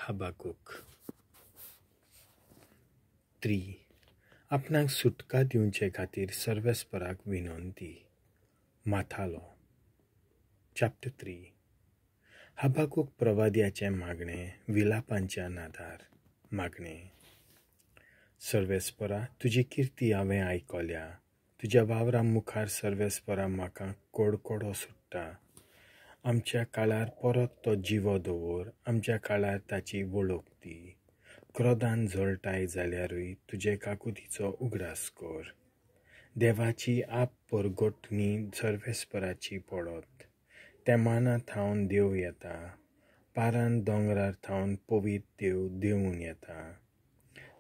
हबाकूक. 3. आपणाक सुटका दिवचे खातीर सर्वेस्पराक विनंती. माथालो. चॅप्टर 3. हबाकूक प्रवाद्याचें मागणें विलापांच्या नादार. मागणें. सर्वेस्परा, तुजी किर्ती हांवें आयकल्या. तुज्या वावरा मुखार सर्वेस्परा म्हाका कोडकोडो सुट्टा. आमच्या काळार परत तो जिवो दवर, आमच्या काळार ताची वळख दी. क्रोधान जळटाय जाल्यारूय तुजे काकुतीचो उगडास कर. देवाची आप परगटणी सर्वेस्पराची पडत. तेमाना थावन देव येता, पारान दोंगरार थावन पवीत देव देंवून येता.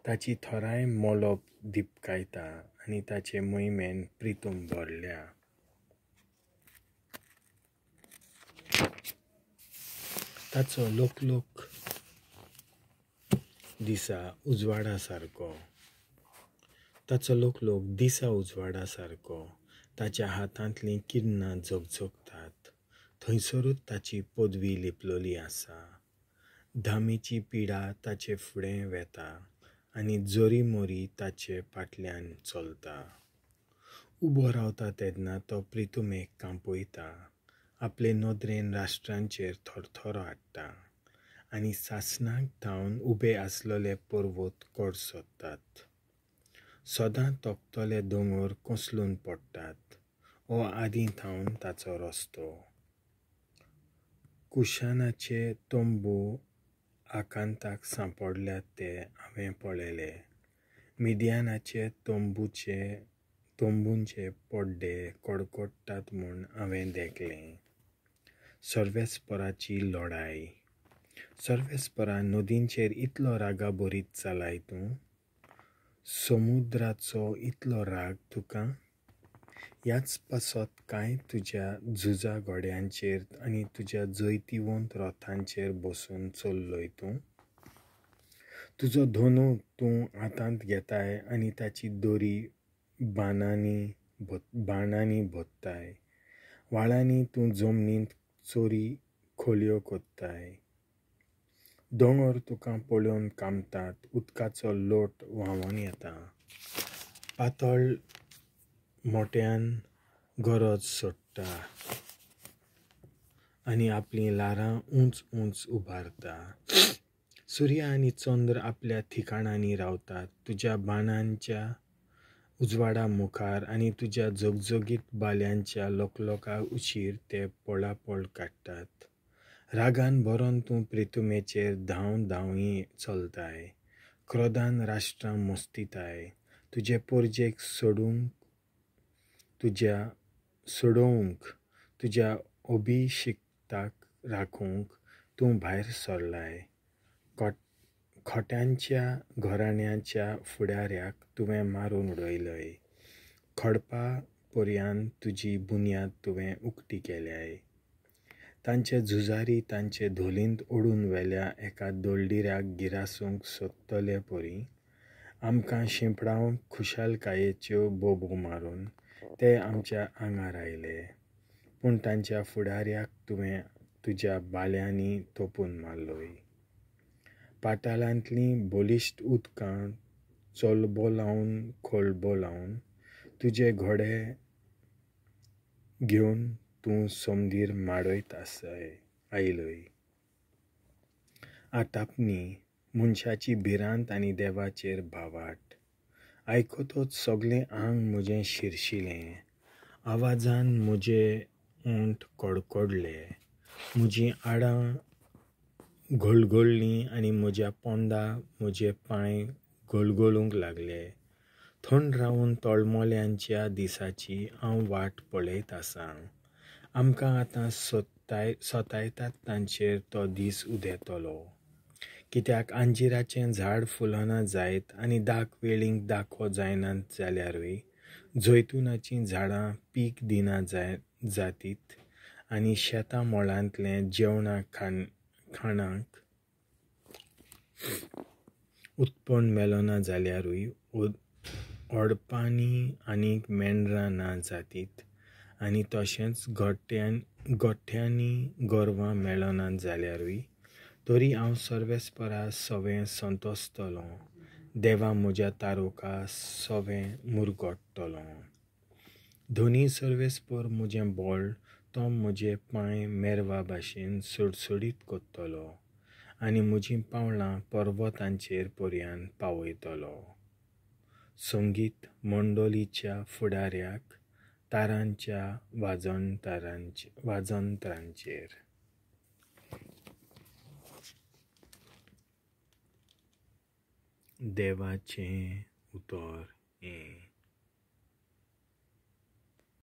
ताची थोराय मोलोप दिपकायता आनी ताचे मोहिमेन प्रितूम भरल्या. ताचो लोकलोक दिसा उजवाडा सारको. ताचो लोकलोक दिसा उजवाडा सारको. ताच्या हातांतलीं किरणां झगझगतात. थंयसरूच ताची पदवी लिपलोली आसा. धामीची पिडा ताचे फुडें वेता आनी जोरीमोरी ताचे फाटल्यान चलता. उबो रावता तेन्ना तो प्रितुमेक कांपयता. आपले नदरेन राष्ट्रांचेर थरथरो हाडटा आनी सासणाक धांवन उबे आसलेले पर्वत कडसतात. सदां तोखतले दोंगर कोसळून पडटात. हो आदीं थावन ताचो रस्तो. कुशानाचे तंबू आकांताक सांपडल्यात ते हांवें पळयले. मिडियानाचे तंबूंचे पड्डे कडकडटात म्हूण हांवें देखलें. सर्वेस्पराची लढाय. सर्वेस्परा, नदींचेर इतलो रागा बरीत चलाय तूं? समुद्राचो इतलो राग तुका? ह्याच पासत कांय तुज्या झुजा घोड्यांचेर आनी तुज्या जैतिवंत रथांचेर बसून चल्लोय तूं? तुजो धोनू तूं हातांत घेताय आनी ताची दोरी बाणांनी भोत्ताय. व्हाळांनी तूं जमनींत चोरी खोलयो कोत्ताय. दोंगर तुका पळोवन कामतात. उदकाचो लोट व्हांवन येता. पातळ मोट्यान गरज सोडटा आनी आपलीं ल्हारां उंच उंच उबारता. सुर्या आनी चंद्र आपल्या ठिकाणांनी रावतात. तुज्या बाणांच्या उजवाडा मुखार आनी तुज्या झगझगीत बाल्यांच्या लोकलोका उशीर ते पळापळ काडटात. रागान भरून तूं प्रितुमेचेर धांव धांवी चलताय. क्रोधान राष्ट्रां मस्तिताय. तुजे पोरजेक सोडोवंक तुज्या अभिशिक्ताक राखूंक तूं भायर सरलाय. खोट्यांच्या घराण्यांच्या फुडाऱ्याक तुवें मारून उडयलय. खडपा पर्यान तुजी बुन्याद तुवें उक्ती केल्याय. तांचे झुजारी तांचे धोलींत ओडून व्हेल्या एका दोलडिऱ्याक गिरासूंक सोदतले परी. आमकां शिंपडावंक खुशालकायेच्यो बोबो मारून ते आमच्या आंगार आयले. पूण तांच्या फुडाऱ्याक तुवें तुज्या बाल्यांनी तोपून मारलोय. पाताळांतलीं बलिश्ट उदकां चलबो लावन खोलबो लावन तुजे घोडे घेवन तूं समदीर माडयत आयलोय. आतापणी, मनशाची भिरांत आनी देवाचेर भावाट. आयकतच सगळें आंग म्हजें शिरशिलें. आवाजान म्हजे ओंठ कडकडले. म्हजीं आडां घोळघोळ्ळीं आनी म्हज्या पोंदा म्हजे पांय घोळघोळूंक लागले. थंड रावन तळमोल्यांच्या दिसाची हांव वाट पळयत आसां. आमकां आतां सतायतात तांचेर तो दीस उदेतलो. कित्याक अंजिराचें झाड फुलना जायत आनी दाक वेळींक दाखो जायनात जाल्यारूय जैतुनाचीं झाडां पीक दिना जातीत आनी शेतां मळांतलें जेवणा खाणाक उत्पन्न मेळना जाल्यारूय ओडपांनी आनीक मेंढरां ना जातीत आनी तशेंच गोठ्यांनी गोरवां मेळनात जाल्यारूय तरी हांव सर्वेस्परा सवें संतोसतलों, देवा म्हज्या तारुका सवें मुरगोट्टलों. धनी सर्वेस्पर म्हजें बळ, तो म्हजे पांय मेरवा भाशेन सुडसुडीत कोत्तलो आनी म्हजीं पावलां पर्वतांचेर पर्यान पावयतलो. संगीत मंडोलीच्या फुडाऱ्याक तारांच्या वाजंत्रांचेर. देवाचें उतर हें.